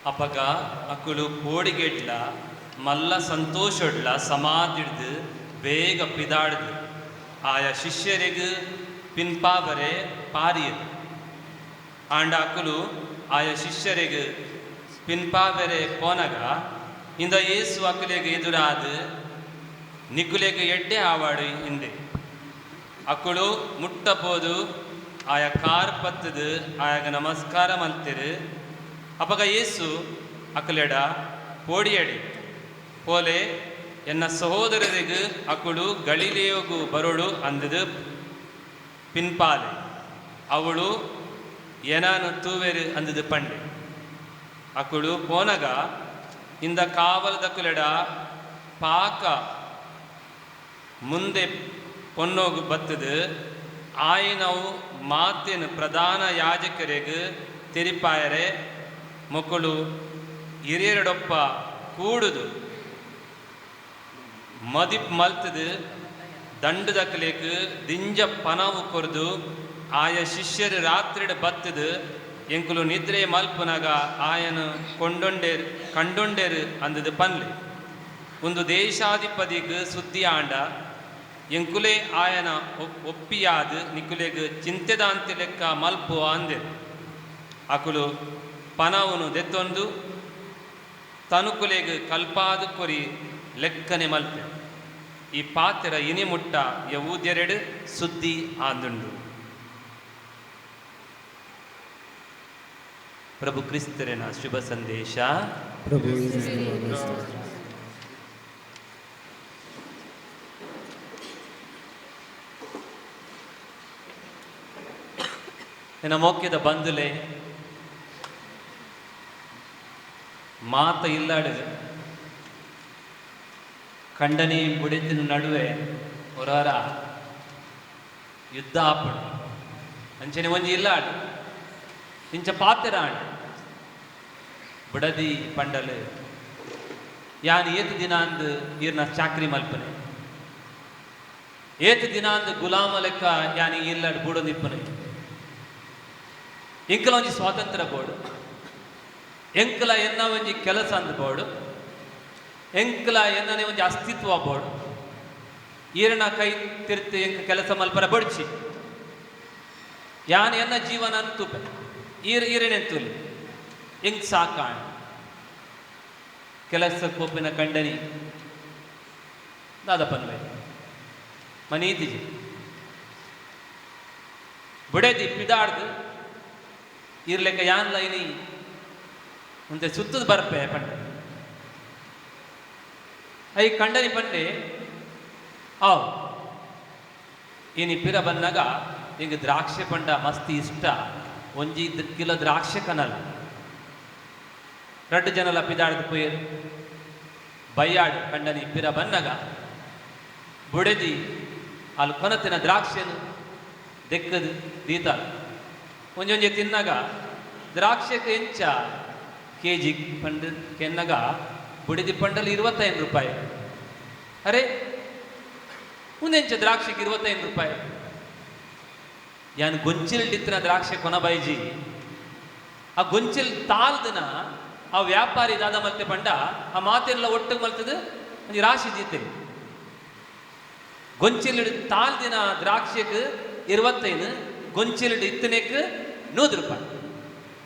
ಅಪಗ ಅಕುಲು ಪೋಡಿಗೆಡ್ಲ ಮಲ್ಲ ಸಂತೋಷಡ್ಲ ಸಮಾಧಿಡ್ದ್ ಬೇಗ ಪಿದಾಡ್ದ್ ಆಯ ಶಿಷ್ಯರೆಗ್ ಪಿನ್ಪಾವರೆ ಪಾರಿಯೆರ್. ಆಂಡ ಅಕುಲು ಆಯ ಶಿಷ್ಯರೆಗ್ ಪಿನ್ಪಾವರೆ ಪೋನಗ, ಇಂದ ಯೇಸು ಅಕುಲೆಗ್ ಎದುರಾದ್, "ನಿಕುಲೆಗ್ ಎಡ್ಡೆ ಆವಡ್" ಇಂದೆ. ಅಕುಲು ಮುಟ್ಟ ಪೋದು ಆಯ ಕಾರ್ ಪತ್ತುದು ಆಯಗ ನಮಸ್ಕಾರ ಮಲ್ತೆರ್. ಅಪಗ ಯೇಸು ಅಕುಲೆಡ, "ಪೋಡಿಯಡಿ, ಪೋಲೆ, ಎನ್ನ ಸಹೋದರರಿಗೆ ಅಕುಲು ಗಲಿಲೇಯೊಗು ಬರೊಡು ಅಂದದು ಪಿನ್ಪಾಲೆ, ಅವುಲು ಎನನ್ ತೂವೆರು" ಅಂದದು ಪಂಡೆ. ಅಕುಲು ಪೋನಗ ಇಂದ ಕಾವಲದಕುಲೆಡ ಪಾಕ ಮುಂದೆ ಪೊನ್ನೋಗು ಬತ್ತದು ಆಯಿನವು ಮಾತಿನ ಪ್ರಧಾನ ಯಾಜಕರಿಗೆ ತೆರಿಪಾಯರೆ ಮೊಕುಲು ಹಿರಿಯರಡೊಪ್ಪ ಕೂಡುದು ಮದಿಪ್ ಮಲ್ತದು ದಂಡದಕಲೆಗ್ ದಿಂಜ ಪನವು ಕೊರ್ದು, ಆಯ ಶಿಷ್ಯರು ರಾತ್ರಿಡ್ ಬತ್ತದು ಎಂಕುಲು ನಿದ್ರೆ ಮಲ್ಪುನಗ ಆಯನು ಕೊಂಡೊಂಡೇರ್ ಕಂಡೊಂಡೇರು ಅಂದದು ಪನ್ಲೆ. ಒಂದು ದೇಶಾಧಿಪತಿಗ್ ಸುದ್ದಿ ಆಂಡ ಎಂಕುಲೇ ಆಯನ ಒಪ್ಪಿಯಾದ್ ನಿಕುಲೆಗ್ ಚಿಂತೆದಾಂತಿ ಲೆಕ್ಕ ಮಲ್ಪುವ ಅಂದೆರ್. ಅಕುಲು ಪನವುನು ದೆತ್ತೊಂದು ತನುಕುಲೆಗ್ ಕಲ್ಪಾದ ಕೊರಿ ಲೆಕ್ಕನೆ ಮಲ್ತೆ. ಈ ಪಾತೆರ ಇನಿ ಮುಟ್ಟ ಯಹೂದ್ಯರೆಡ್ ಸುದ್ದಿ ಆಂದುಂಡು. ಪ್ರಭು ಕ್ರಿಸ್ತರೆನ ಶುಭ ಸಂದೇಶ. ಪ್ರಭು ಯೇಸುವಿನ ಸ್ತೋತ್ರ. ಎನ್ನ ಮೋಕ್ಯದ ಬಂಧುಲೆ, ಮಾತ ಇಲ್ಲಾಡು ಕಂಡನಿ ಬುಡೆತಿನ ನಡುವೆ ಒರಾರ ಯುದ್ಧ ಆಪುಂಡು. ಅಂಚನೆ ಒಂಜಿ ಇಲ್ಲಾಡು ಇಂಚ ಪಾತೆರ ಆಂಡ್. ಬುಡದಿ ಪಂಡಲ್, "ಯಾನ್ ಏತ್ ದಿನ ಅಂದ್ ಈರ್ನ ಚಾಕ್ರಿ ಮಲ್ಪನೆ? ಏತ್ ದಿನ ಅಂದ್ ಗುಲಾಮ ಲೆಕ್ಕ ಯಾನ್ ಈ ಇಲ್ಲಡ್ ಬೂಡೊಂದಿಪ್ಪನೆ? ಎಂಕಲ ಒಂಜಿ ಸ್ವಾತಂತ್ರ್ಯ ಬೋಡು. ಎಂಕಲ ಎನ್ನ ಒಂಜಿ ಕೆಲಸ ಅಂದ್ ಬೋಡು. ಎಂಕಲ ಎನ್ನನೆ ಒಂಜಿ ಅಸ್ತಿತ್ವ ಬೋಡು. ಈರನ ಕೈ ತಿರ್ತು ಎಂಕ್ ಕೆಲಸ ಮಲ್ಪರ ಬೊಡ್ಚಿ. ಯಾನ್ ಎನ್ನ ಜೀವನ ತೂಪೆ, ಈರ್ ಈರೆನೆ ತೂಲಿ, ಎಂಕ್ ಸಾಕಾಣ್." ಕೆಲಸ ಪೋಪಿನ ಕಂಡನಿ ದಾದ ಪನ್ವೆ? ಮನೀತಿಜಿ. ಬುಡೆದಿ ಪಿದಾಡ್ದು, "ಇರ್ಲೆಕ್ಕ ಯಾನ್ಲ ಇನಿ ಉಂತೆ ಸುತ್ತದ ಬರ್ಪೆ" ಪಂಡೆ. I ಕಂಡನಿ ಪಂಡೆ, "ಆವ್, ಇನಿ ಪಿರ ಬನ್ನಗ ಎಂಕ್ ದ್ರಾಕ್ಷಿ ಪಂಡ ಮಸ್ತ್ ಇಷ್ಟ, ಒಂಜಿ ಕಿಲೋ ದ್ರಾಕ್ಷಿ ಕನಲ." ರಡ್ಡು ಜನಲ ಪಿದಾಡ್ದು ಪೋಯೆರ್. ಬಯ್ಯಾಡ್ ಕಂಡನಿ ಪಿರ ಬನ್ನಗ ಬುಡೆದಿ ಅಲ್ಲಿ ಕೊನತಿನ ದ್ರಾಕ್ಷಿಯನ್ನು ದೆಕ್ಕದು ದೀತಾಲ್. ಒಂಜೊಂಜಿ ತಿನ್ನಾಗ, "ದ್ರಾಕ್ಷಿಗೆ ಎಂಚ ಕೆ ಜಿ?" ಪಂಡ್ ಕೆನ್ನಗ ಬುಡಿದಿ ಪಂಡಲ್, "25 ರೂಪಾಯಿ." "ಅರೆ, ಮುಂದೆಂಚ ದ್ರಾಕ್ಷಿಗೆ 25 ರೂಪಾಯಿ? ಯಾನ್ ಗೊಂಚಿಲ್ ಇತ್ತಿನ ದ್ರಾಕ್ಷಿ ಕೊನ ಬೈಜಿ. ಆ ಗೊಂಚಿಲ್ ತಾಲ್ದನ ಆ ವ್ಯಾಪಾರಿ ದಾದ ಮಲ್ತೆ ಪಂಡ, ಆ ಮಾತೆಲ್ಲ ಒಟ್ಟಿಗೆ ಮಲ್ತದ ಒಂಜಿ ರಾಶಿ ದೀತೆ. ಗೊಂಚಿಲ್ ತಾಲ್ದಿನ ದ್ರಾಕ್ಷಿಗೆ 25, ಗೊಂಚಿಲ್ ಇತ್ತನೇಕ್ 100 ರೂಪಾಯಿ.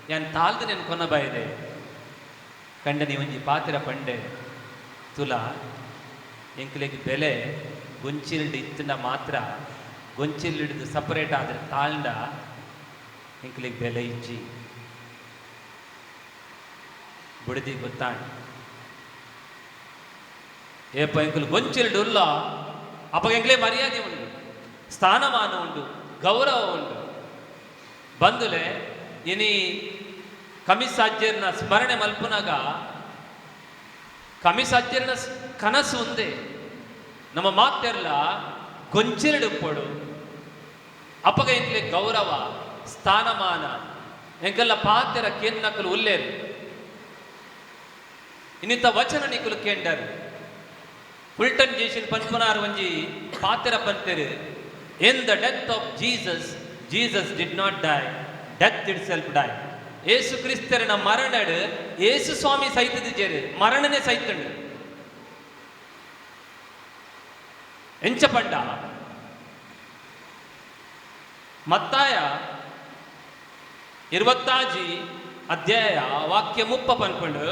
ಯಾನ್ ತಾಲ್ದಿನ ಕೊನ ಬಾಯಿದೆ." ಕಂಡನಿ ಒಂಜಿ ಪಾತೆರ ಪಂಡೆ, "ತುಲಾ, ಎಂಕ್ಲೆಗ್ ಬೆಲೆ ಗೊಂಚಿಲ್ಡ್ ಇತ್ತಂಡ ಮಾತ್ರ. ಗೊಂಚಿಲ್ ಹಿಡಿದು ಸಪರೇಟ್ ಆದ್ರೆ, ತಾಳ್ಂಡ ಎಂಕ್ಲೆಗ್ ಬೆಲೆ ಇಜ್ಜಿ." ಬುಡದಿ ಗೊತ್ತಾಂಡ್, ಏಪ ಎಂಕುಲು ಗೊಂಚಿಲ್ಡ್ ಉಲ್ಲ, ಅಪಗ ಎಂಕ್ಲೆ ಮರ್ಯಾದೆ ಉಂಡು, ಸ್ಥಾನಮಾನ ಉಂಡು, ಗೌರವ ಉಂಡು. ಬಂಧುಲೆ, ಇನಿ ಕಮಿಸಾಜ್ಯರ್ನ ಸ್ಮರಣೆ ಮಲ್ಪುನಾಗ ಕಮಿಸಾಜ್ಯರ್ನ ಕನಸು ಒಂದೇ, ನಮ್ಮ ಮಾತೆರ್ಲ ಗೊಂಚಿಲ್ಡ್ ಉಪ್ಪೊಡು. ಅಪಗ ಎಂಕ್ಲೆ ಗೌರವ, ಸ್ಥಾನಮಾನ, ಎಂಕೆಲ್ಲ ಪಾತೆರ ಕೇನ್ನಕಲು ಉಲ್ಲೇರು. ಇನ್ನಿತ ವಚನ ನಿಕುಲು ಕೇಂಡರ್. ಫುಲ್ಟನ್ ಜೇಷನ್ ಪನ್ಪುನಾರ್ ಒಂಜಿ ಪಾತೆರ ಪಂತೆರ್, "In the death of Jesus, Jesus did not die, death itself die." ಏಸು ಕ್ರಿಸ್ತರನ ಮರಣಡ್ ಏಸು ಸ್ವಾಮಿ ಸೈತದಿಜೇರು, ಮರಣನೆ ಸೈತಂಡು. ಎಂಚ ಪಂಡ ಮತ್ತಾಯ 26 ಅಧ್ಯಾಯ ವಾಕ್ಯ 30 ಪನ್ಪುಂಡು.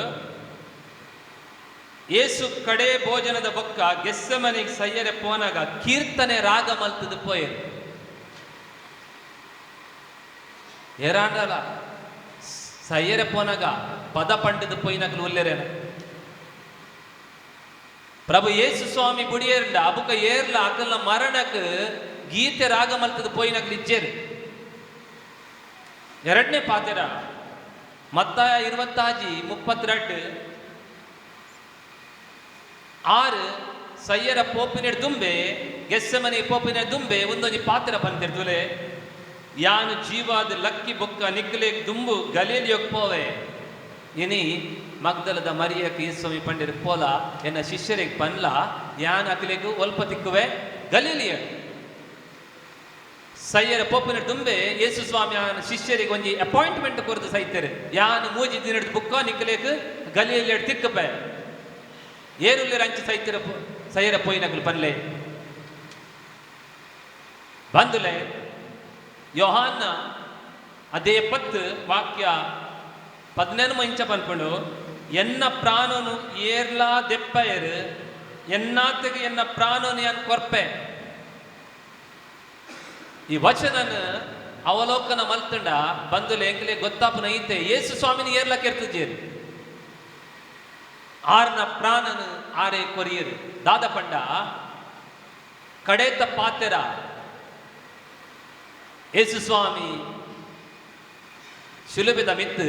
ಏಸು ಕಡೆ ಭೋಜನದ ಬೊಕ್ಕ ಗೆಸ್ಸಮನಿಗೆ ಸಯ್ಯರೆ ಪೋನಾಗ ಕೀರ್ತನೆ ರಾಗ ಮಲ್ತದ ಪೋಯರು. ಏರಾಂಡಲ ಸಯ್ಯರೆ ಪೋನಾಗ ಪದ ಪಂಡದ ಪೋಯಿನಕಲು ಉಲ್ಲೆರೇನ. ಪ್ರಭು ಯೇಸು ಸ್ವಾಮಿ ಬುಡಿಯೇರಂಡ ಅಬುಕ ಏರ್ಲ ಅಕಲ್ನ ಮರಣಕ್ ಗೀತೆ ರಾಗ ಮಲ್ತದ ಪೋಯಿನಕಲು ಇಜ್ಜೇರು. ಎರಡನೇ ಪಾತೆರ ಮತ್ತಾಯ 26 32 6 ಸಯ್ಯರ ಪೋಪಿನ ದುಂಬೆ ಗೆಸ್ಸಮನಿ ಪೋಪಿನ ದುಂಬೆ ಒಂದೊಂಜಿ ಪಾತ್ರ ಬಂತಿರ್ತುಲೆ. ಯಾನು ಜೀವಾದ ಲಕ್ಕಿ ಬೊಕ್ಕ ನಿಕ್ಲೆ ದುಂಬು ಗಲೀಲಿಯೊಕ್ ಪೋವೆ. ಇನಿ ಮಗ್ದಲದ ಮರಿಯಕ್ಕೆ ಯೇಸು ಸ್ವಾಮಿ ಪಂಡಿರು ಪೋಲ ಎನ್ನ ಶಿಷ್ಯರಿಗೆ ಪನ್ಲ ಯಾನ್ ಅಕ್ಲೆಗ್ ಒಲ್ಪ ತಿಕ್ಕುವೆ ಗಲೀಲಿಯ. ಸಯ್ಯರ ಪೋಪಿನ ದುಂಬೆ ಯೇಸು ಸ್ವಾಮಿ ಶಿಷ್ಯರಿಗೆ ಒಂಜಿ ಅಪಾಯಿಂಟ್ಮೆಂಟ್ ಕೊರದು ಸೈತರು. ಯಾನ್ ಮೂಜಿ ದಿನದ ಬುಕ್ಕ ನಿಕ್ಲೆಗ್ ಗಲೀಲಿಯಡ್ ತಿಕ್ಕುಪೆ. ಏರುಲ್ಲೇರ್ ಅಂಚೆ ಸೈತರ ಸೈಯರ ಪೋಯಿನಕುಲು ಪನ್ಲೆ ಬಂದುಲೆ. ಯೋಹಾನ್ನ ಅದೇ 10 ವಾಕ್ಯ 18 ಇಂಚ ಪನ್ಪುಂಡು. ಎನ್ನ ಪ್ರಾಣನು ಏರ್ಲಾ ದೆಪ್ಪಯರು, ಎನ್ನಾತಗೆ ಎನ್ನ ಪ್ರಾಣನು ಯಾನ್ ಕೊರ್ಪೆ. ಈ ವಚನನ ಅವಲೋಕನ ಮಲ್ತಂಡ ಬಂದುಲೆ ಎಂಕ್ಲೆ ಗೊತ್ತಾಪನ ಐತೆ ಯೇಸು ಸ್ವಾಮಿನ ಏರ್ಲಾ ಕೆರ್ತಜೇರು. ಆರ್ನ ಪ್ರಾಣನು ಆರೆ ಕೊರಿಯರು. ದಾದ ಪಂಡ ಕಡೇತ ಪಾತೆರ ಯೇಸು ಸ್ವಾಮಿ ಶಿಲುಬೆದ ಮಿತ್ತು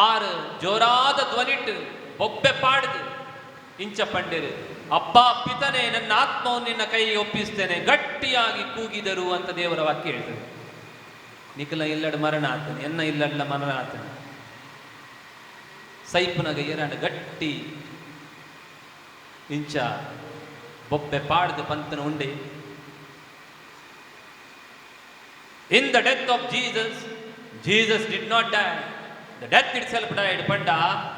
ಆರು ಜೋರಾದ ಧ್ವನಿಟ್ಟು ಬೊಬ್ಬೆ ಪಾಡ್ದು ಇಂಚ ಪಂಡಿರು, ಅಪ್ಪ ಪಿತನೇ ನನ್ನ ಆತ್ಮವನ್ನು ನಿನ್ನ ಕೈಗೆ ಒಪ್ಪಿಸ್ತೇನೆ, ಗಟ್ಟಿಯಾಗಿ ಕೂಗಿದರು ಅಂತ ದೇವರ ವಾಕ್ಯ ಹೇಳ್ತದೆ. ನಿಖಲ ಇಲ್ಲಡ ಮರಣ ಆತನೆ, ಎನ್ನ ಇಲ್ಲಡ್ಲ ಮರಣ ಆತನೆ. ಸೈಪುನಗ ಏರಾಂಡ ಗಟ್ಟಿ ಇಂಚ ಬೊಬ್ಬೆ ಪಾಡ್ದು ಪಂತನ ಉಂಡೆ. In the death of Jesus, Jesus did not die. The death itself died. ಪಂಡ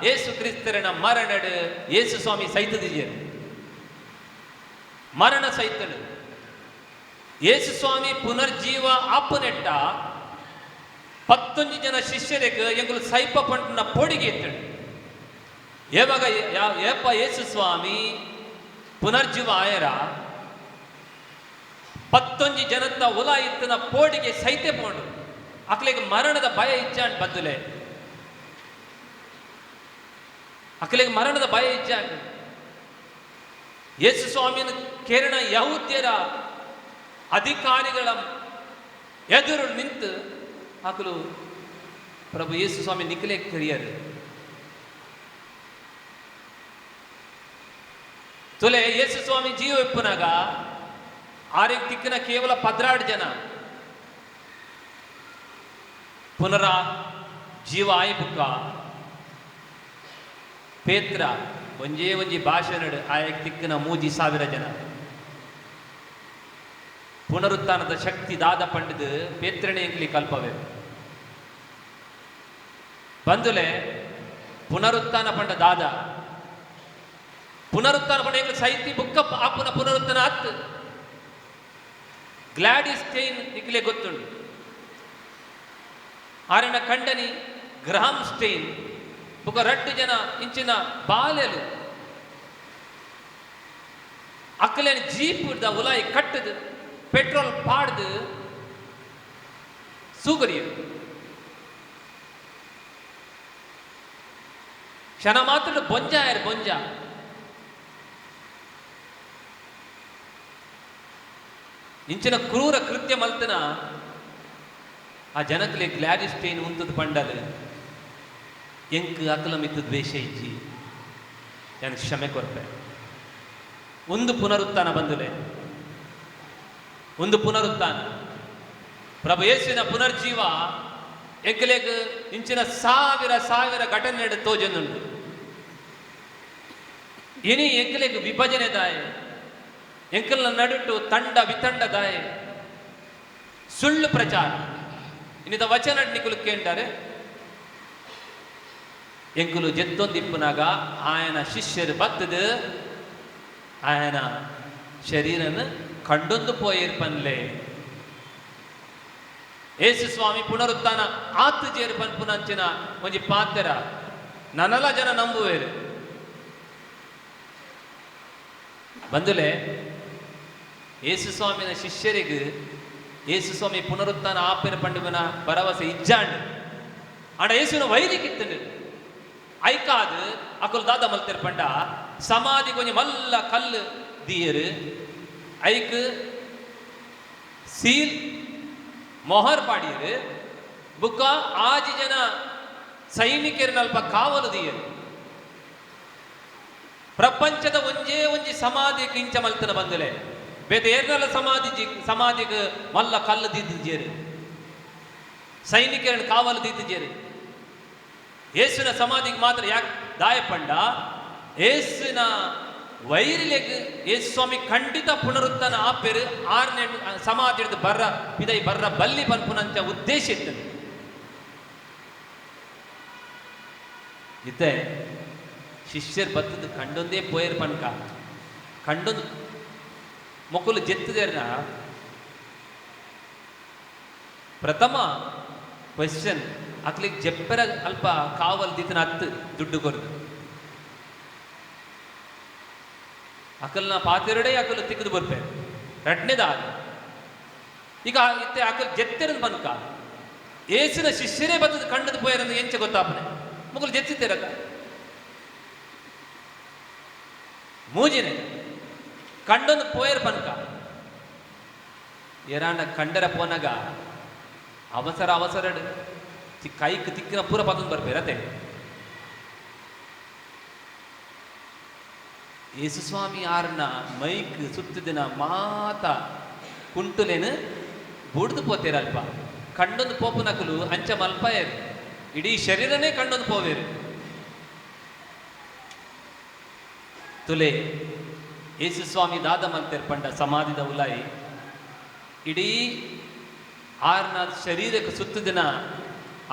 ಯೇಸು ಕ್ರಿಸ್ತರನ ಮರಣಡು ಯೇಸು ಸ್ವಾಮಿ ಸೈತದಿಜೇರು, ಮರಣ ಸೈತಡು. ಯೇಸು ಸ್ವಾಮಿ ಪುನರ್ಜೀವ ಆಪುನೆಟ್ಟ 19 ಜನ ಶಿಷ್ಯರಿಗೆ ಎಂಗುಲು ಸೈಪ ಪಂಟನ ಪೊಡಿಗೆ ಇತ್ತಡು. ಏವಾಗ ಏಪ ಯೇಸು ಸ್ವಾಮಿ ಪುನರ್ಜೀವ ಆಯರ 19 ಜನತ್ತ ಉಲ ಇತ್ತನ ಪೋಡಿಗೆ ಸೈತೆ ಪೋಂಡು. ಅಕ್ಲೆಗ್ ಮರಣದ ಭಯ ಇಚ್ಚಾಂಡ್ ಬದ್ದುಲೆ. ಅಕ್ಲೆಗ್ ಮರಣದ ಭಯ ಇಚ್ಚಾಂಡ್. ಯೇಸು ಸ್ವಾಮಿನ ಕೇರಣ ಯಹೂದ್ಯರ ಅಧಿಕಾರಿಗಳ ಎದುರು ನಿಂತು ಅಕಲು ಪ್ರಭು ಯೇಸು ಸ್ವಾಮಿ ನಿಖಲೆ ಕರಿಯರು. ತುಲೆ ಯೇಸು ಸ್ವಾಮಿ ಜೀವ ಇಪ್ಪುನಾಗ ಆರಿಗೆ ತಿಕ್ಕಿನ ಕೇವಲ 12 ಜನ ಪುನರ ಜೀವ ಆಯ್ಬುಕ್ಕ ಪೇತ್ರ ಒಂಜೇ ಒಂಜಿ ಭಾಷಣಡ್ ಆಯಕ್ ತಿಕ್ಕಿನ 3,000 ಜನ. ಪುನರುತ್ಥಾನದ ಶಕ್ತಿ ದಾದ ಪಂಡದು ಪೇತ್ರನೇ ಎಂಕ್ಲಿ ಕಲ್ಪವೆ ಬಂದುಲೆ. ಪುನರುತ್ಥಾನ ಪಂಡ ದಾದ ಪುನರುತ್ಥಾನ ಪಂಡ ಎಂಕ್ಲಿ ಸೈತಿ ಬುಕ್ಕ ಆಪುನ ಪುನರುತ್ಥಾನ ಅತ್. ಗ್ಲಾಡಿಸ್ ಸ್ಟೈನ್ ನಿಕ್ಲೆ ಗೊತ್ತುಂಡು. ಆರನ ಖಂಡನಿ ಗ್ರಹಾಂ ಸ್ಟೈನ್ ಬುಕ್ಕ 2 ಜನ ಇಂಚಿನ ಬಾಲೆಲು ಅಕ್ಕಲೇನ ಜೀಪ್ the ಉಲಾಯಿ ಕಟ್ಟದು ಪೆಟ್ರೋಲ್ ಪಾಡ್ದು ಸೂಗರಿಯರು. ಕ್ಷಣ ಮಾತ್ರ ಬೊಂಜ ಆಯರ್ ಬೊಂಜ. ಇಂಚಿನ ಕ್ರೂರ ಕೃತ್ಯ ಮಲ್ತನ ಆ ಜನಕ್ಲೆ ಗ್ಲಾಡಿಸ್ ಸ್ಟೈನ್ ಉಂತದ ಪಂಡಲ್ ಎಂಕ್ ಅಕಲ ಮಿತ್ತು ದ್ವೇಷ ಇಜ್ಜಿ, ನಾನು ಕ್ಷಮೆ ಕೊರ್ಪೆ. ಒಂದು ಪುನರುತ್ಥಾನ ಬಂದುಲೆ, ಒಂದು ಪುನರುತ್ಥಾನ ಪ್ರಭು ಯೇಸುವಿನ ಪುನರ್ಜೀವ ಎಂಕ್ಲೆಗ್ ಇಂಚಿನ ಸಾವಿರ ಸಾವಿರ ಘಟನೆ ತೋಜೊಂದುಂಡು. ಇನಿ ಎಂಕ್ಲೆಗ್ ವಿಭಜನೆ ದಾಯೆ, ಎಂಕಲ್ನ ನಡುಟು ತಂಡ ವಿತಂಡ ದಾಯೆ, ಸುಳ್ಳು ಪ್ರಚಾರ. ಇನ್ನಿತ ವಚನ ನಿಕುಲು ಕೇಂಡಾರೆ ಎಂಕುಲು ಜೆತ್ತೊಂದಿಪ್ಪುನಾಗ ಆಯನ ಶಿಷ್ಯರು ಬತ್ತದು ಆಯನ ಶರೀರನ್ ಕಂಡೊಂದು ಪೋಯೇರ್ ಪನ್ಲೆ. ಯೇಸು ಸ್ವಾಮಿ ಪುನರುತ್ಥಾನ ಆತ್ ಜೇರು ಪನ್ಪುನಂಚಿನ ಒಂಜಿ ಪಾತೆರ ನನಲ ಜನ ನಂಬುವೇರು. ಬಂದುಲೆ, ಯೇಸು ಸ್ವಾಮಿನ ಶಿಷ್ಯರಿಗೆ ಯೇಸು ಸ್ವಾಮಿ ಪುನರುತ್ಥಾನ ಆಪೇರು ಪಂಡುವನ ಭರವಸೆ ಇಜ್ಜಾಂಡ್. ಆಂಡ ಯೇಸುವಿನ ವೈರಿಕಿತ್ತಂಡು ಐಕಾದ್ ಅಕುಲು ದಾದ ಮಲ್ತೆರ್ ಪಂಡ, ಸಮಾಧಿ ಕೊಂಜಿ ಮಲ್ಲ ಕಲ್ಲು ದಿಯರು, ಐಕ್ ಸೀಲ್ ಮೊಹರ್ ಪಾಡಿಯರು, ಬುಕ್ಕ ಆಜಿ ಜನ ಸೈನಿಕರನಲ್ಪ ಕಾವಲು ದಿಯರು. ಪ್ರಪಂಚದ ಒಂಜೇ ಒಂಜಿ ಸಮಾಧಿ ಕಿಂಚ ಮಲ್ತನ ಬಂದಲೆ, ಬೇತೆ ಏರ್ನಲ್ಲ ಸಮಾಧಿ ಸಮಾಧಿಗೆ ಮಲ್ಲ ಕಲ್ಲು ದಿದ್ದಿಜೇರು, ಸೈನಿಕರನ್ನು ಕಾವಲು ದಿದ್ದಿಜೇರು. ಯೇಸುವಿನ ಸಮಾಧಿಗೆ ಮಾತ್ರ ಯಾಕೆ ದಾಯ ಪಂಡ, ಯೇಸುವಿನ ವೈರಿಲೆಗ್ ಯೇಸು ಸ್ವಾಮಿ ಖಂಡಿತ ಪುನರುತ್ಥಾನ ಆಪೇರು, ಆರನೇ ಸಮಾಧಿ ಹಿಡಿದು ಬರ್ರ ಪಿದೈ ಬರ್ರ ಬಲ್ಲಿ ಪನ್ಪುನಂಚ ಉದ್ದೇಶ ಇತ್ತು. ಇತ್ತೆ ಶಿಷ್ಯರು ಬತ್ತದ ಕಂಡೊಂದೇ ಪೋಯರ್ ಪನ್ಕ ಕಂಡೊಂದು ಮೊಕುಲು ಜೆತ್ತದೇರ್ನ ಪ್ರಥಮ ಕ್ವೆಶ್ಚನ್ ಅಕ್ಲಿಗೆ ಜೆಪ್ಪರ ಅಲ್ಪ ಕಾವಲ್ ದಿತನ ಹತ್ತು ದುಡ್ಡು ಕೊರದು ಅಕಲ್ನ ಪಾತೆರಡೆ ಅಕಲು ತಿಕ್ಕದು ಬರ್ಪೆ. ರಡ್ನೇದಾದ ಈಗ ಇತ್ತೆ ಅಕಲ್ ಜೆತ್ತೆರನ್ ಪನ್ಕ ಏಸಿನ ಶಿಷ್ಯರೇ ಬತ್ತದ ಕಂಡದ ಪೋಯರಂದು ಎಂಚ ಗೊತ್ತಾಪನೆ ಮೊಕುಲು ಜೆತ್ತಿದ್ದೇರಕ್ಕ. ಮೂಜಿನೆ ಕಂಡೊಂದು ಪೋಯರ್ ಪನ್ಕ ಏರಾಂಡ ಕಂಡರ ಪೋನಾಗ ಅವಸರ ಅವಸರಡ್ ಕೈಕ್ ತಿಕ್ಕಿನ ಪೂರ ಪತ್ತೊಂದು ಬರ್ಪೇರತೆ. ಯೇಸುಸ್ವಾಮಿ ಆರ್ನ ಮೈಕ್ ಸುತ್ತಿದಿನ ಮಾತ ಕುಂಟುಲೇನು ಬುಡ್ದು ಪೋತೇರ ಅಲ್ಪ ಕಂಡೊಂದು ಪೋಪುನಕುಲು ಅಂಚ ಮಲ್ಪಾಯರು, ಇಡೀ ಶರೀರನೇ ಕಂಡೊಂದು ಪೋವೇರು. ತುಲೆ ಯೇಸುಸ್ವಾಮಿ ದಾದ ಮಲ್ತೇರ್ ಪಂಡ ಸಮಾಧಿದ ಉಲಾಯಿ ಇಡೀ ಆರ್ನ ಶರೀರಕ್ಕೆ ಸುತ್ತದಿನ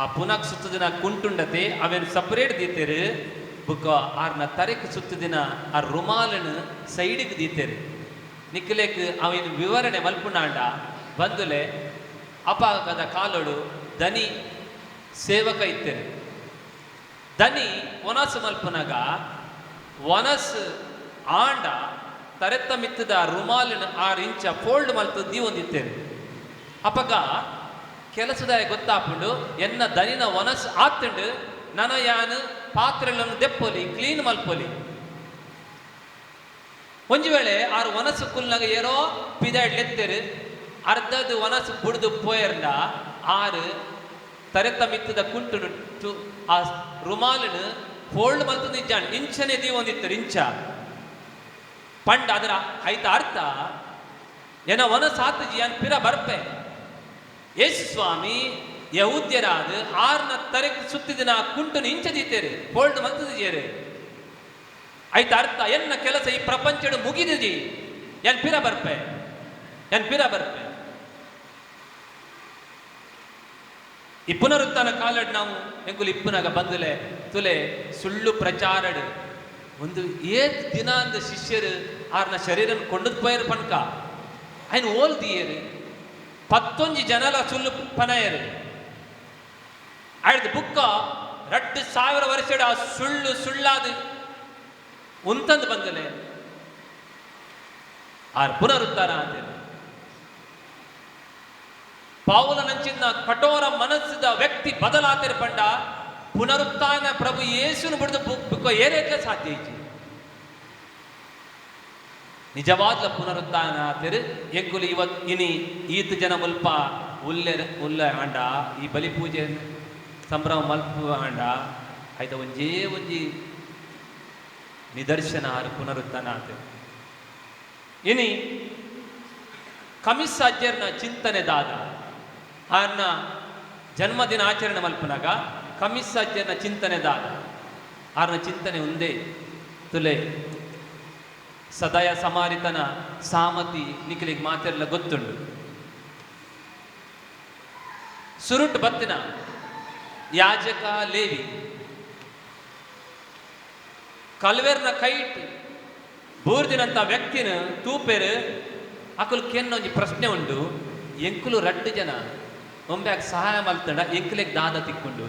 ಆ ಪುನಕ್ ಸುತ್ತದಿನ ಕುಂಟುಂಡತೆ ಅವೇನು ಸಪರೇಟ್ ದೀತೇರು, ಬುಕ್ಕ ಆರ್ನ ತರೆಕ್ ಸುತ್ತದಿನ ಆ ರುಮಾಲನ್ನು ಸೈಡಿಗೆ ದೀತೇರು. ನಿಕ್ಕಲೇಕ್ ಅವೇನು ವಿವರಣೆ ಮಲ್ಪುನಾಂಡ ಬಂದುಲೆ ಅಪಾಗದ ಕಾಲೋಡು ದನಿ ಸೇವಕ ಇತ್ತೇರು. ದನಿ ಒನಸು ಮಲ್ಪುನಾಗ ಒನಸ್ ಆಂಡ ತರೆತ್ತ ಮಿತ್ತದ ರುಮಾಲಿನ 6 ಇಂಚ ಫೋಲ್ಡ್ ಮಲ್ತು ದೀವೊಂದಿತ್ತೇರು. ಅಪಗ ಕೆಲಸದಾಯ ಗೊತ್ತಾಪುಂಡು ಎನ್ನ ದನಿನ ಒನಸ್ ಆತುಂಡು, ನನ ಯಾನು ಪಾತ್ರೆಗಳನ್ನು ದೆಪ್ಪೊಲಿ ಕ್ಲೀನ್ ಮಲ್ಪೊಲಿ. ಒಂಜಿ ವೇಳೆ ಆರು ಒನಸು ಕುಲ್ನಾಗ ಏರೋ ಪಿದಾಡ್ಲೆತ್ತೇರು, ಅರ್ಧದ ಒನಸು ಬುಡ್ದು ಪೋಯರ್ಂಡ ಆರು ತರೆತ್ತ ಮಿತ್ತದ ಕುಂಟುನು ಆ ರುಮಾಲನು ಫೋಲ್ಡ್ ಮಲ್ತು ನಿಜಾಣ್ ಇಂಚನೆ ದೀವೊಂದಿತ್ತರು ಇಂಚ ಪಂಡ ಅದರ ಐತ ಅರ್ಥ ಎನ ಒನಸಾತು ಜಿಯಾನ್ ಪಿರ ಬರ್ಪೆ. ಯೇಸು ಸ್ವಾಮಿ ಯಹೂದ್ಯರಾದ ಆರ್ನ ತರೆಕ್ ಸುತ್ತಿದಿನ ಕುಂಟುನು ಇಂಚ ದೀತೇರು, ಫೋಲ್ಡ್ ಮಲ್ತದಿಜೇರು. ಐತ ಅರ್ಥ ಎನ್ನ ಕೆಲಸ ಈ ಪ್ರಪಂಚಡು ಮುಗಿದಿಜಿ, ಎನ್ ಪಿರ ಬರ್ಪೆ, ಎನ್ ಪಿರ ಬರ್ಪೆ. ಈ ಪುನರುತ್ಥಾನ ಕಾಲಡ್ ನಾವು ಎಂಕುಲು ಇಪ್ಪುನಾಗ ಬಂದುಲೆ ತುಲೆ ಸುಳ್ಳು ಪ್ರಚಾರಡ್ ಒಂದು ಏತ್ ದಿನ ಅಂದ ಶಿಷ್ಯರು ಆರ್ನ ಶರೀರನ್ ಕೊಂಡದ್ ಪೋಯರು ಪನ್ಕ ಅಯ್ನ ಓಲ್ ದಿಯರು 11 ಜನಲ ಸುಳ್ಳು ಪನಯರು. ಆಯ್ದು ಬುಕ್ಕ 2000 ವರ್ಷಡ ಆ ಸುಳ್ಳು ಸುಳ್ಳಾದ ಉಂತಂದು ಬಂದಲೆ ಆರ್ ಪುನರುತ್ಥಾನ ಆತೇನೆ. ಪಾವುಲನಂಚಿನ ಕಠೋರ ಮನಸ್ಸಿದ ವ್ಯಕ್ತಿ ಬದಲಾತಿರ ಪಂಡ ಪುನರುತ್ಥಾನ ಪ್ರಭು ಯೇಸುನು ಬಿಡ್ದು ಬುಕ್ಕ ಏರೇಟ್ಲೆ ಸಾಧ್ಯ ಐತಿ. ನಿಜವಾದ ಪುನರುತ್ಥಾನ ಆತಿರು ಎಂಕುಲು ಇವತ್ ಇನಿ ಈತ ಜನ ಮುಲ್ಪ ಉಲ್ಲೆ ಉಲ್ಲ ಆಂಡ ಈ ಬಲಿ ಪೂಜೆ ಸಂಭ್ರಮ ಮಲ್ಪು ಆಂಡ ಆಯ್ತ ಒಂಜೇ ಒಂಜಿ ನಿದರ್ಶನ ಆರು ಪುನರುತ್ಥಾನ ಆತಿರು. ಇನಿ ಕಮಿಸಾಜ್ಯರ್ನ ಚಿಂತನೆ ದಾದ ಆರ್ನ ಜನ್ಮದಿನ ಆಚರಣೆ ಮಲ್ಪುನಾಗ ಕಮಿಸಾಜ್ಯರ್ನ ಚಿಂತನೆ ದಾದ ಆರ್ನ ಚಿಂತನೆ ಒಂದೇ ತುಲೆ ಸದಯ ಸಮಾರಿತನ ಸಾಮತಿ ನಿಖಲಿಗೆ ಮಾತೆಲ್ಲ ಗೊತ್ತುಂಡು. ಸುರುಟ್ ಬತ್ತಿನ ಯಾಜಕ ಲೇವಿ ಕಲ್ವೇರ್ನ ಕೈಟ್ ಬೂರ್ದಿನಂತ ವ್ಯಕ್ತಿನ ತೂಪೆರ್ ಅಕುಲು ಕೆನ್ನ ಒಂಜಿ ಪ್ರಶ್ನೆ ಉಂಡು, ಎಂಕುಲು ರಡ್ಡ್ ಜನ ಒಂಬ್ಯಾಕ್ ಸಹಾಯ ಮಲ್ತಂಡ ಎಂಕ್ಲೆಗ್ ದಾದ ತಿಕ್ಕುಂಡು,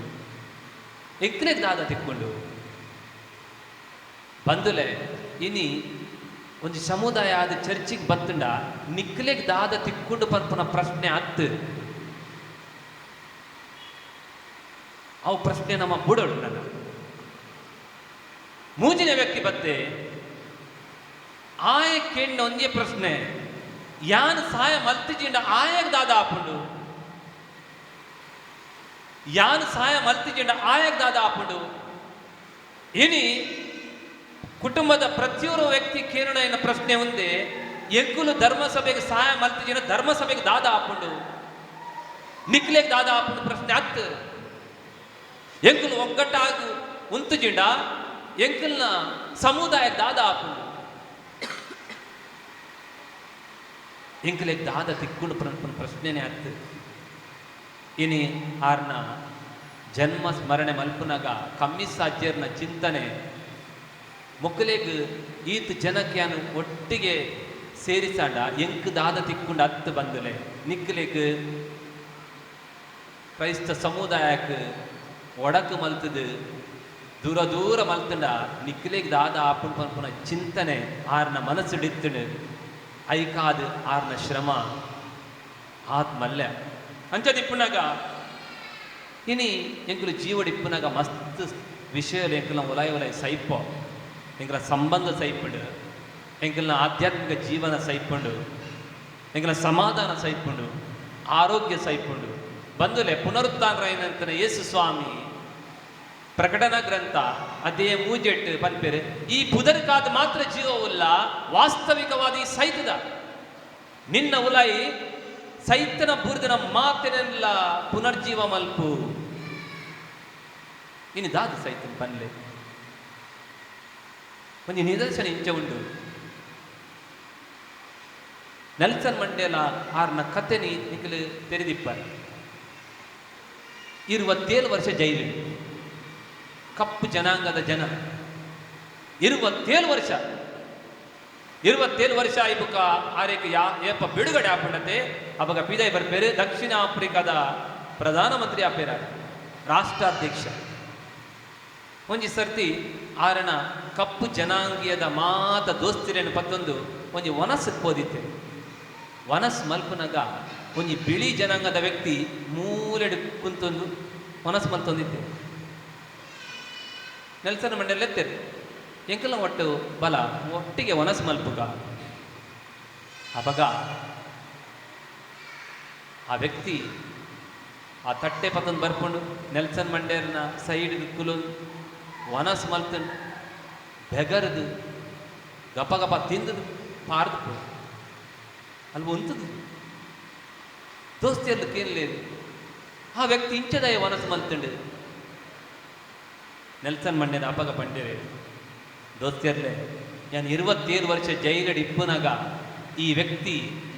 ಎಂಕ್ಲೆಗ್ ದಾದ ತಿಕ್ಕುಂಡು? ಬಂದುಲೆ ಇನಿ ಒಂಜಿ ಸಮುದಾಯ ಆದ ಚರ್ಚಿಗೆ ಬತ್ತಂಡ ನಿಕ್ಲೆಗ್ ದಾದ ತಿಕ್ಕುಂಡು ಪನ್ಪುನ ಪ್ರಶ್ನೆ ಅತ್ತು. ಅವು ಪ್ರಶ್ನೆ ನಮ್ಮ ಬುಡೋಡು. ನನ್ನ ಮೂಜಿನ ವ್ಯಕ್ತಿ ಬತ್ತೆ ಆಯ ಕೆಣ್ಣ ಒಂಜೇ ಪ್ರಶ್ನೆ, ಯಾನ್ ಸಹಾಯ ಮಲ್ತಿಜಿಂಡ ಆಯಗ್ ದಾದ ಆಪುಂಡು, ಯಾನ್ ಸಹಾಯ ಮಲ್ತಿಜಿಂಡ ಆಯಗ್ ದಾದ ಆಪುಂಡು? ಇನಿ ಕುಟುಂಬದ ಪ್ರತಿಯೊರು ವ್ಯಕ್ತಿ ಕೇರಣ ಎನ್ನ ಪ್ರಶ್ನೆ ಒಂದೇ, ಎಂಕುಲು ಧರ್ಮಸಭೆಗೆ ಸಹಾಯ ಮಲ್ತಿಜಿಂಡ ಧರ್ಮಸಭೆಗೆ ದಾದ ಆಪುಂಡು, ನಿಕ್ಲೆಗ್ ದಾದ ಆಪುಂಡು ಪ್ರಶ್ನೆ ಅತ್ತು. ಎಂಕುಲು ಒಗ್ಗಟ್ಟಾಗು ಉಂತುಜಿಂಡ ಎಂಕಲ್ನ ಸಮುದಾಯ ದಾದ ಆಪುಂಡು, ಎಂಕುಲೆಗ್ ದಾದ ತಿಕ್ಕುಂಡು ಪ್ರಶ್ನೆನೇ ಅತ್ತು. ಇನಿ ಆರ್ನ ಜನ್ಮ ಸ್ಮರಣೆ ಮಲ್ಪುನಗ ಕಮ್ಮಿ ಸಾಧ್ಯರ್ನ ಚಿಂತನೆ ಮೊಕ್ಕಲೆಗ್ ಈತ್ ಜನಕ್ಯಾನ್ ಒಟ್ಟಿಗೆ ಸೇರಿಸಾಂಡ ಎಂಕ್ ದಾದ ತಿಕ್ಕುಂಡು ಅತ್ತು ಬಂದಲೆ ನಿಕ್ಲೆಗ್ ಕ್ರೈಸ್ತ ಸಮುದಾಯಕ್ಕೆ ಒಡಕು ಮಲ್ತದು ದೂರ ದೂರ ಮಲ್ತಂಡ ನಿಕ್ಲೆಗ್ ದಾದ ಆಪುಂಡು ಪನ್ಪುನ ಚಿಂತನೆ ಆರ್ನ ಮನಸ್ಸುಡಿತ್ತುಂಡು. ಐಕಾದ್ ಆರ್ನ ಶ್ರಮ ಆತ್ಮಲ್ಯ ಅಂಚದಿಪ್ಪುನಗ ಇನಿ ಎಂಕುಲು ಜೀವಡಿಪ್ಪುನಗ ಮಸ್ತ್ ವಿಷಯలు ಎಂಕುಲ ಒಲಾಯ ಒಲಾಯ ಸೈಪೋ, ಎಂಕಲ ಸಂಬಂಧ ಸೈಪುಂಡು, ಎಂಕಲ್ನ ಆಧ್ಯಾತ್ಮಿಕ ಜೀವನ ಸೈಪುಂಡು, ಎಂಕಲ ಸಮಾಧಾನ ಸೈಪುಂಡು, ಆರೋಗ್ಯ ಸೈಪುಂಡು. ಬಂದುಲೆ ಪುನರುತ್ಥಾನರಾಯಿನಂತನ ಯೇಸು ಸ್ವಾಮಿ ಪ್ರಕಟಣ ಗ್ರಂಥ ಅದೇ ಮೂಜೆಟ್ಟು ಪನ್ಪೇರು, ಈ ಪುದರ್ಕಾದ ಮಾತ್ರ ಜೀವವುಲ್ಲ, ವಾಸ್ತವಿಕವಾದ ಈ ಸೈತದ ನಿನ್ನ ಉಲಾಯಿ ಸೈತನ ಬುರ್ದನ ಮಾತಿನೆಲ್ಲ ಪುನರ್ಜೀವ ಮಲ್ಪು. ಇನ್ನು ದಾದ ಸೈತನ ಪನ್ಲೆ ಒಂಜಿ ನಿದರ್ಶನ ಇಂಚ ಉಂಡು. ನೆಲ್ಸನ್ ಮಂಡೇಲ ಆರ್ನ ಕತೆನಿ ನಿಖಲು ತೆರೆದಿಪ್ಪಾರೆ. 27 ವರ್ಷ ಜೈಲು, ಕಪ್ಪು ಜನಾಂಗದ ಜನ 27 ವರ್ಷ, 27 ವರ್ಷ ಇಬುಕ ಆರೇಕ ಯಾ ಏಪ ಬಿಡುಗಡೆ ಆಪುಂಡತೆ ಅವಾಗ ಪಿದೈ ಬರ್ಪೇರು ದಕ್ಷಿಣ ಆಫ್ರಿಕಾದ ಪ್ರಧಾನಮಂತ್ರಿ ಆಪೇರ ರಾಷ್ಟ್ರಾಧ್ಯಕ್ಷ. ಒಂಜಿ ಸರ್ತಿ ಆರಣ ಕಪ್ಪು ಜನಾಂಗೀಯದ ಮಾತ ದೋಸ್ತಿರೇನು ಪತ್ತೊಂದು ಒಂಜಿ ವನಸ್ ಪೋದಿತ್ತೆ. ವನಸ್ ಮಲ್ಪುನಗ ಒಂಜಿ ಬಿಳಿ ಜನಾಂಗದ ವ್ಯಕ್ತಿ ಮೂಲೆಡು ಕುಂತೊಂದು ವನಸ್ ಮಲ್ತೊಂದಿತ್ತೆ. ನೆಲ್ಸನ್ ಮಂಡೇಲ ಎತ್ತೆರು ಎಂಕಲ ಒಟ್ಟು ಬಲ ಒಟ್ಟಿಗೆ ವನಸ್ ಮಲ್ಪುಗ. ಅವಾಗ ಆ ವ್ಯಕ್ತಿ ಆ ತಟ್ಟೆ ಪತ್ತೊಂದು ಬರ್ಪುಂಡು ನೆಲ್ಸನ್ ಮಂಡೇರ್ನ ಸೈಡ್ ಕುಲು ವನಸ್ ಮಲ್ತನ್ ಬೆಗರ್ದು ಗಪ ಗಪ ತಿಂದದು ಪಾರ್ದು ಅಲ್ಲಿ ಉಂತದು ದೋಸ್ತಿಯಲ್ಲಿ ಕೇಳಲೇನು ಆ ವ್ಯಕ್ತಿ ಇಂಚದಯ ವನಸ್ ಮಲ್ತಂಡು. ನೆಲ್ಸನ್ ಮಂಡೇನ ಅಪಗ ಪಂಡೇರೆ ದೋಸ್ತಿಯರ್ಲೆ ನಾನು 27 ವರ್ಷ ಜೈಲಡಿ ಇಪ್ಪುನಾಗ ಈ ವ್ಯಕ್ತಿ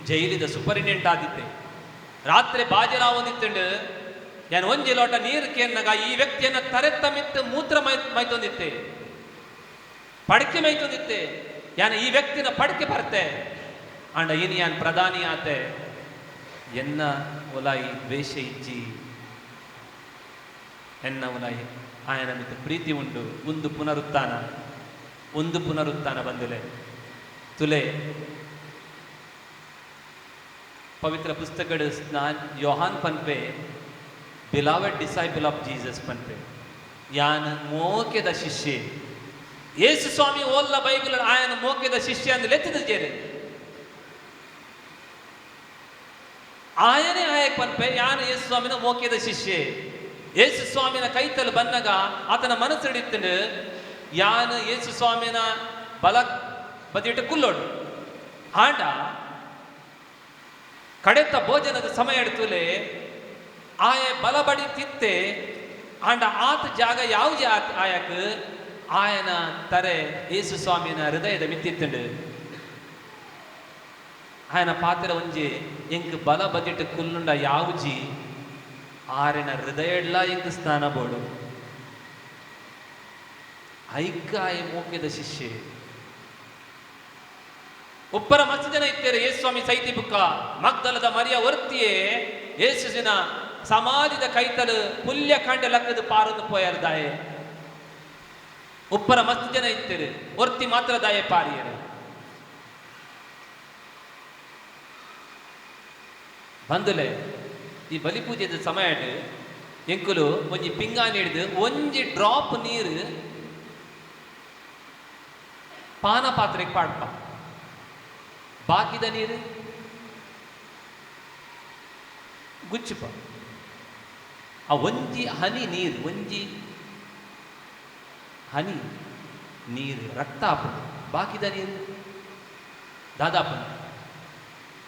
ಜೈಲಿದ ಸೂಪರಿಂಟೆಂಡೆಂಟ್ ಆದಿತ್ತೆ. ರಾತ್ರಿ ಬಾಜಲ ಒಂದಿತ್ತಂಡು ನಾನು ಒಂಜಿ ಲೋಟ ನೀರು ಕೇನ್ನಾಗ ಈ ವ್ಯಕ್ತಿಯನ್ನ ತರೆತ್ತ ಮಿತ್ತು ಮೂತ್ರ ಮೈತೊಂದಿತ್ತೆ, ಪಡಕೆ ಮೈತೊಂದಿತ್ತೆ. ಯಾನ್ ಈ ವ್ಯಕ್ತಿನ ಪಡಕೆ ಬರ್ತೆ ಅಂಡ ಇನಿ ಯಾನ್ ಪ್ರಧಾನಿ ಆತೆ ಎನ್ನ ಒಲಾಯಿ ದ್ವೇಷ ಇಜ್ಜಿ, ಎನ್ನ ಒಲಾಯಿ ಆಯನ ಮಿತ್ತ ಪ್ರೀತಿ ಉಂಡು. ಒಂದು ಪುನರುತ್ಥಾನ, ಒಂದು ಪುನರುತ್ಥಾನ ಬಂದಿಲೆ ತುಲೆ ಪವಿತ್ರ ಪುಸ್ತಕಡ್ ಸ್ನಾನ್ ಯೋಹಾನ್ ಪನ್ಪೆ ಬಿಲಾವೆಡ್ ಡಿಸೈಪಲ್ ಆಫ್ ಜೀಸಸ್ ಪನ್ಪೆ ಯಾನ್ ಮೋಕೆದ ಶಿಷ್ಯೆ. ಯೇಸು ಸ್ವಾಮಿ ಓಲ್ಲ ಬೈಬಲ್ ಆಯನ ಮೋಕೆದ ಶಿಷ್ಯ ಅಂದ್ ಲೆತ್ತದ ಜೇರೆ ಆಯನೇ ಆಯಕ್ ಪನ್ಪೆ ಯಾನ್ ಯೇಸು ಸ್ವಾಮಿನ ಮೋಕೆದ ಶಿಷ್ಯೆ. ಯೇಸು ಸ್ವಾಮಿನ ಕೈತಲ್ ಬನ್ನಗ ಆತನ ಮನಸ್ಸು ಹಿಡಿತಂಡು ಯಾನ್ ಯೇಸು ಸ್ವಾಮಿನ ಬಲ ಬದಿಟ್ಟು ಕುಲ್ಲೋಡು. ಆಂಡ ಕಡೆತ ಭೋಜನದ ಸಮಯ ಎಡ್ತುಲೆ ಆಯ ಬಲಬಡಿ ತಿತ್ತೆ ಆಂಡ ಆತ ಜಾಗ ಯಾವ ಆಯಕ್ ಆಯನ ತರೆ ಯೇಸು ಸ್ವಾಮಿನ ಹೃದಯದ ಮಿತ್ತಿತ್ತಂಡು. ಆಯನ ಪಾತ್ರ ಒಂಜಿ ಎಂಕ್ ಬಲ ಬದಿಟ್ಟು ಕುಲ್ಲುಂಡ ಯಾವುಜಿ ಆರೆನ ಹೃದಯ ಎಂಕ್ ಸ್ನಾನ ಬೋಡು. ಐಕಾಯ ಮೋಕೆದ ಶಿಷ್ಯೆ. ಉಪ್ಪರ ಮಸ್ತ್ ಜನ ಇತ್ತೇರೆ ಯೇಸು ಸ್ವಾಮಿ ಸೈತಿ ಬುಕ್ಕ ಮಗ್ದಲದ ಮರಿಯ ಒರ್ತಿಯೇ ಯೇಸುವಿನ ಸಮಾಧಿದ ಕೈತಲು ಪುಲ್ಯ ಕಾಂಡೆ ಲಕ್ಕದ ಪಾರೊಂದು ಪೋಯಾರ ದಾಯೆ. ಉಪ್ಪರ ಮಸ್ತ್ ಜನ ಇತ್ತೇರೆ, ಒರ್ತಿ ಮಾತ್ರ ದಾಯೆ ಪಾರಿಯರು. ಬಂದುಲೆ ಈ ಬಲಿಪೂಜೆದ ಸಮಯಡ್ ಎಂಕುಲು ಒಂಜಿ ಪಿಂಗಾಣಿ ಹಿಡಿದು ಒಂಜಿ ಡ್ರಾಪ್ ನೀರು ಪಾನ ಪಾತ್ರೆಗೆ ಪಾಡ್ಪ, ಬಾಕಿದ ನೀರು ಗುಚ್ಚುಪ. ಆ ಒಂಜಿ ಹನಿ ನೀರು, ಒಂಜಿ ಹನಿ ನೀರು ರಕ್ತ ಆಪುಂಡು, ಬಾಕಿದ ನೀರು ದಾದಾಪುಂಡು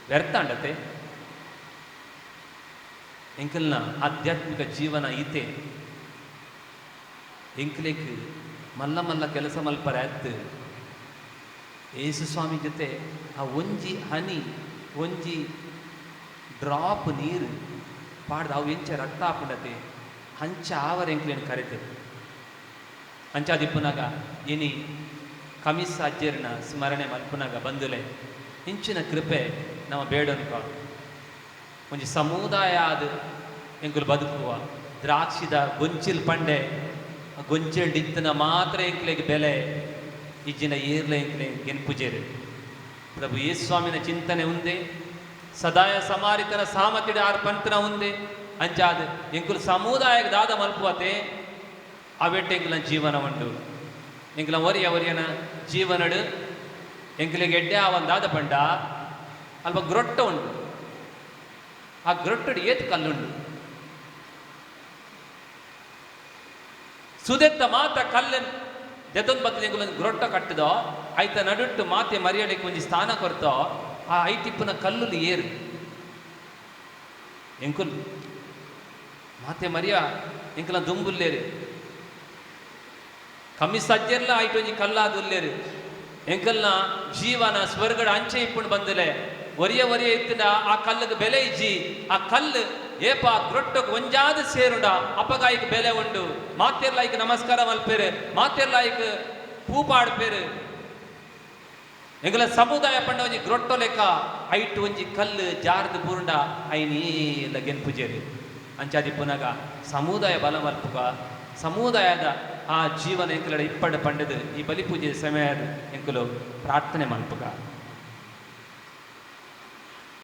ವ್ಯರ್ಥ ಅಂಡತೆ. ಎಂಕಲ್ನ ಆಧ್ಯಾತ್ಮಿಕ ಜೀವನ ಈತೆ ಎಂಕ್ಲೆಕ್ ಮಲ್ಲ ಮಲ್ಲ ಕೆಲಸ ಮಲ್ಪರೆ ಆಯ್ತು. ಯೇಸು ಸ್ವಾಮಿ ಜೊತೆ ಆ ಒಂಜಿ ಹನಿ ಒಂಜಿ ಡ್ರಾಪ್ ನೀರು ಪಾಡ್ದು ಅವು ಎಂಚ ರಕ್ತ ಆಪುಂಡತೆ ಅಂಚ ಆವರ ಎಂಕ್ಲೇನು ಕರೆತೆ. ಅಂಚಾದಿಪ್ಪುನಾಗ ಇನಿ ಕಮಿಸ್ ಅಜ್ಜೆರ್ನ ಸ್ಮರಣೆ ಮಲ್ಪುನಾಗ ಬಂದುಲೆ ಇಂಚಿನ ಕೃಪೆ ನಮ್ಮ ಬೇಡನ್ಕ ಒಂಜಿ ಸಮುದಾಯ ಆದ್ ಎಂಕುಲು ಬದುಕುವ. ದ್ರಾಕ್ಷಿದ ಗೊಂಚಿಲ್ ಪಂಡೆ ಗೊಂಚಿಲ್ ಡಿತ್ತನ ಮಾತ್ರ ಎಂಕ್ಲೆಗ್ ಬೆಲೆ ಇಜ್ಜಿನ ಏರ್ಲ ಎಂಕ್ಲೆ ಗೆನ್ಪುಜೇರು. ಪ್ರಭು ಯೇಸು ಸ್ವಾಮಿನ ಚಿಂತನೆ ಉಂದೆ, ಸದಾಯ ಸಮಾರಿತನ ಸಾಮತಿಡ ಆರ್ ಪಂತನ ಉಂದೆ. ಅಂಚಾದ್ ಎಂಕುಲು ಸಮುದಾಯಕ್ಕೆ ದಾದ ಮಲ್ಪುವತೆ ಅವೆಟ್ ಎಂಕುಲ ಜೀವನ ಉಂಡು. ಎಂಕುಲ ಒರಿಯ ಒರಿಯನ ಜೀವನಡು ಎಂಕುಲಿಗೆ ಎಡ್ಡೆ ಆವನ್ ದಾದ ಪಂಡ ಅಲ್ಪ ಗ್ರೊಟ್ಟ ಉಂಡು, ಆ ಗ್ರೊಟ್ಟಡು ಏತ್ ಕಲ್ಲುಂಡು. ಸುದೆತ್ತ ಮಾತ ಕಲ್ಲನ್ ದೆತೊಂದು ಬತ್ತದ ಎಂಕುಲು ಗ್ರೊಟ್ಟ ಕಟ್ಟದೋ ಐತ ನಡುಟ್ಟು ಮಾತೆ ಮರಿಯಳಿಗೆ ಒಂಜಿ ಸ್ಥಾನ ಕೊರ್ತೋ ಆ ಐಟಿಪ್ಪುನ ಕಲ್ಲುಲು ಏರು ಎಂಕುಲು ಮಾತೆ ಮರಿಯ ಎಂಕುಲ ದುಂಬುಲ್ಲೇರು ಕಮ್ಮಿ ಸಜ್ಜೆರ್ಲ ಐಟ್ ಒಂಜಿ ಕಲ್ಲಾದುಲ್ಲೇರು. ಎಂಕಲ್ನ ಜೀವನ ಸ್ವರ್ಗಡ ಅಂಚೆ ಇಪ್ಪುಂಡು ಬಂದಲೆ ಒರಿಯ ಒರಿಯ ಇತ್ತಿನ ಆ ಕಲ್ಲುಗೆ ಬೆಲೆ ಇಜ್ಜಿ. ಆ ಕಲ್ಲು ಏಪ ಗ್ರೊಟ್ಟಕ್ಕೆ ಒಂಜಾದ ಸೇರುಂಡ ಅಪಗಾಯಿಕ್ ಬೆಲೆ ಉಂಡು. ಮಾತೆರ್ಲಾಯ್ಕ್ ನಮಸ್ಕಾರ ಮಲ್ಪೇರು, ಮಾತೆರ್ಲಾಯ್ಕ್ ಪೂ ಪಾಡ್ಪೇರು. ಎಂಕಲ ಸಮುದಾಯ ಪಂಡ ಒಂಜಿ ಗ್ರೊಟ್ಟೊ ಲೆಕ್ಕ ಐಟ್ ಒಂಜಿ ಕಲ್ಲು ಜಾರ್ದು ಪೂರ್ಂಡ ಐನೀಲ ಗೆನ್ಪುಜೇರು. ಅಂಚಾದಿ ಪುನಗ ಸಮುದಾಯ ಬಲ ಮಲ್ಪುಗ ಸಮುದಾಯದ ಆ ಜೀವನ ಎಂಕಲಡ ಇಪ್ಪಡ ಪಂಡದು ಈ ಬಲಿಪೂಜೆ ಸಮಯದ ಎಂಕುಲು ಪ್ರಾರ್ಥನೆ ಮಲ್ಪುಗ.